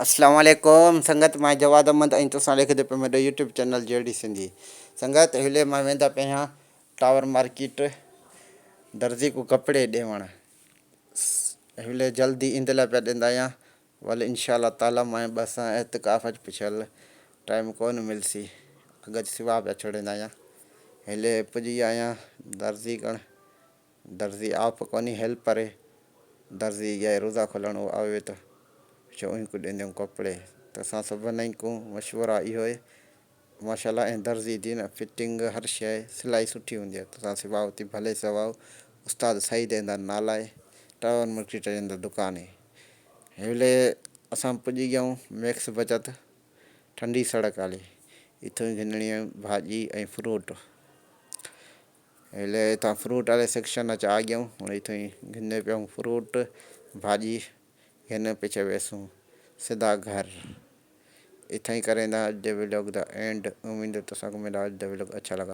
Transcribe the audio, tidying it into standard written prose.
اسلام عليڪم سنگت مان جواد احمد ۽ تسان ڏيکدي پيو ميڏو يوٽيوب چينل جهڙي سنڌي سنگت هلي مان ويندا پيا آهيان ٽاور مارڪيٽ درزي کو ڪپڙي ڏيوڻ هلي جلدي ايندي لاء پيا ڏيندا آهيان ول انشاء الله تعالي مان بس اعتڪاف اچ پڇل ٽائيم ڪون ملسي اڳ سوا پيا ڇوڙيندا آهيان هلي پڄي آهيان درزي ڪڻ درزي آپ ڪونهي هيلپر هي درزي گئي روزا کولڻ هو آوي ته پڇيو اوهين ڪو ڏينديون ڪپڙي ته اسان سڀنئي ڪون مشورا اهو هي ماشاءالله ۽ درزي جي نه فٽنگ هر شئي سلائي سٺي هوندي آهي تسان سواء اتي ڀلي سواء استاد سعيد ايندا نالا هي ٽاور مارڪيٽ جي اندر دڪان هي هيولي اسان پڄي گيائون ميڪس بچت ٺنڊي سڙڪ آلي اتو ئي گهنڻي ڀاڄي ۽ فروٽ هيلي هتان فروٽ واري سيڪشن اچ آ گيون هن اتو ئي گهندي پيون فروٽ ڀاڄي گهن پڇي ويسون سڌا گهر اتان ئي ڪريندا اڄ جو ولاگ the and اميد تسان کو ميرا اڄ دا ولاگ اڇا لگا.